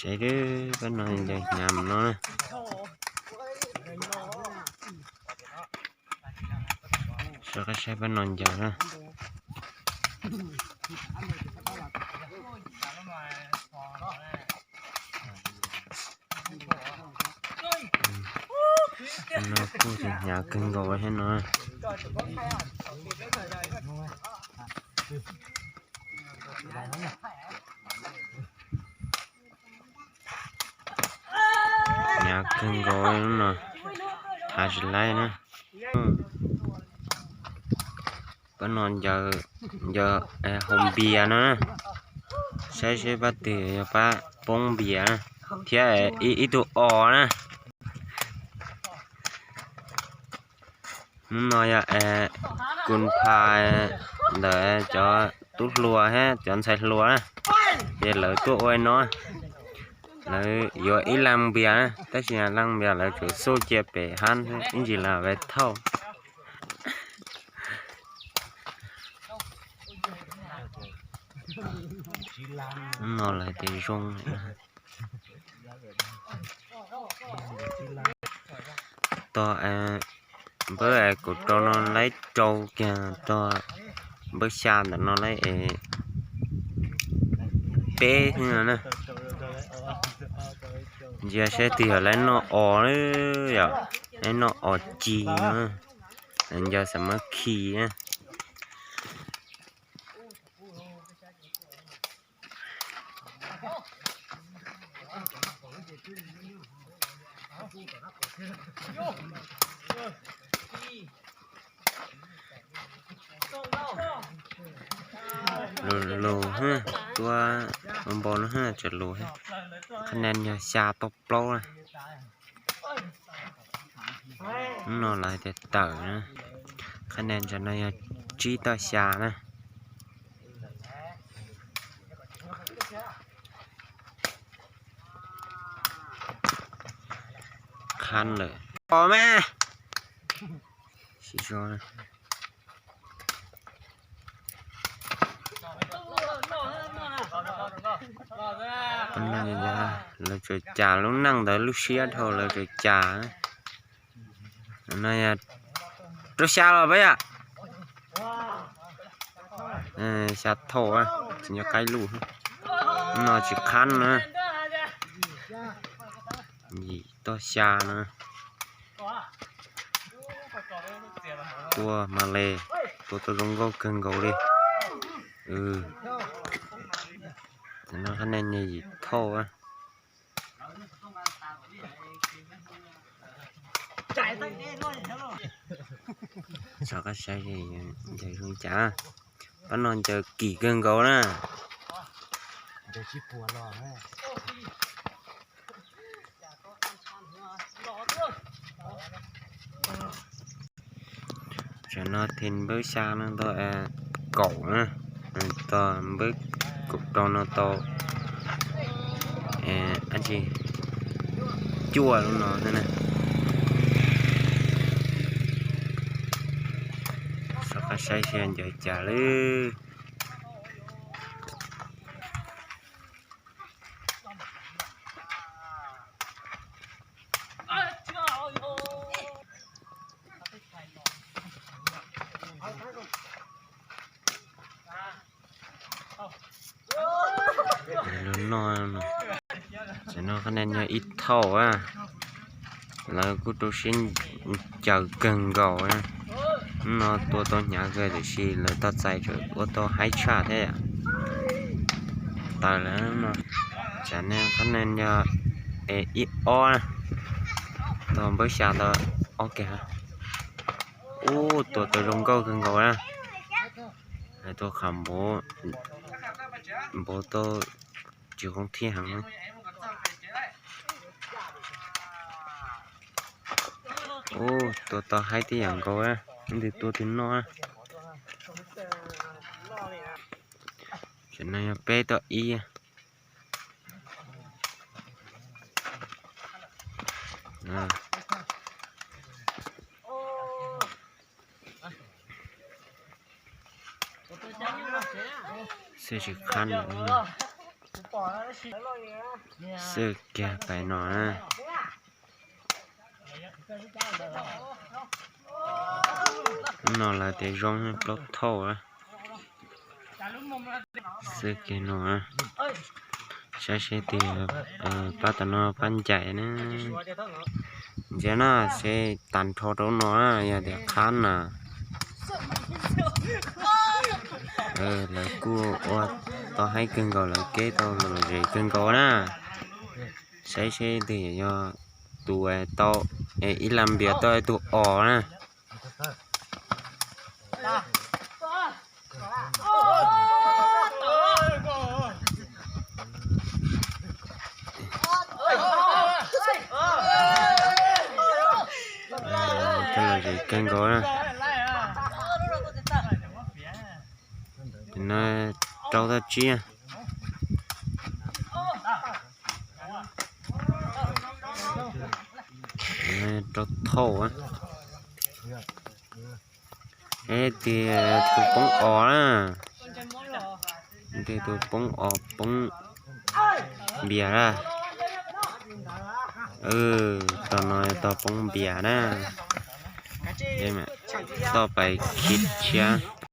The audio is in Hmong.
Tsev, pab no ncaws hnyav mus no na. Sawv qab saib pab no ncaws na. No kuj tseem hnyav kawg nkaus thiab no. Hnyav kawg nkaus no, thav tsis laib na. Pab no ncaws, ncaws haus npias no na. Saib seb pab twg yog pab poob npias na, thiab ib tug os na. Hnub no yog Kus Phas ntawm cov tub hluas thiab cov ntxhais hluas na, ces lawv tuaj ua no, lawv yuav ib leej npias na, tab sis leej npias lawv tsuas xub cia pem hab ib ntsis los ve thauj. Hnub no lawv tias zoo. Tog npawb kaum rau no laib rau kiag, tog npawb xya ntawm no laib peb xwb no na. Ntsia seb twg yog laib noj os, yog laib noj os ci no, nco xav muab khi na. Lus lus, tuab npau no tseem lus, qhab nia yog xya toj plaub na. Hnub no lawv tias tawm na, qhab nia ntawm no yog tsib toj xya na. Qhab lawm os mas. Lawv tseem cas lub neej ntawd lub siab dhau lawv tseem cas. No yog rau xya los peb yom. Xya thaum tsis nco qaib lus. No tsis qhab na. Yim toj xya na. Tua mas le, tua tau zoo nkauj kawg nkaus li. Tam no qhab nia yim thaum. Rov qab saib ncaws zoo cas. Pab no ncaws kim kawg nkaus na. Tam no thib npawb xya no tau kaum na, tau npawb kaum rau no tau dab tsi, cuaj lub no xwb na. Rov qab saib seb ncaws cas lawm. Lawv noj, tam no qhab nia yog ib thaum a, lawv kuj rau siab ncaws kawg nkaus. Hnub no tua tau hnyav kawg tiam sis lawv tau txais tseem ua tau haib tshaj thiab yom. Tawm lawm no, tam no qhab nia yog ib ob, tau npawb xya tau ob kiag. Ub, tua tau zoo nkauj kawg nkaus na. Lawv tua qhov npaum tau tsis qoob thiab heev. Ub, tua tau haib tib yam nkaus, leej twg tua twg noj. Tam no yog peb tau ib. Xwb tsis qhab lawm. Xwb kiag pais no na. No lawv tias zoo plaub thauj. Xwb kiag no. Saib seb twg, pab tom no pab ncaim na. Ntsia na, seb tag nrho rau no na, yog tias qhab na. Lawv kuj ua tau haib kawg nkaus, lawv keb tau lom zem kawg nkaus na. Saib seb twg yog tus tau, ib lam npias tau tus os na. Lom zem kawg nkaus na. Rau tau tsib. Rau thauj. Eb, tiag tus poob os na. Tiag tus poob os poob npias na. Tog no tog poob npias na. Toj pais khi tshiab.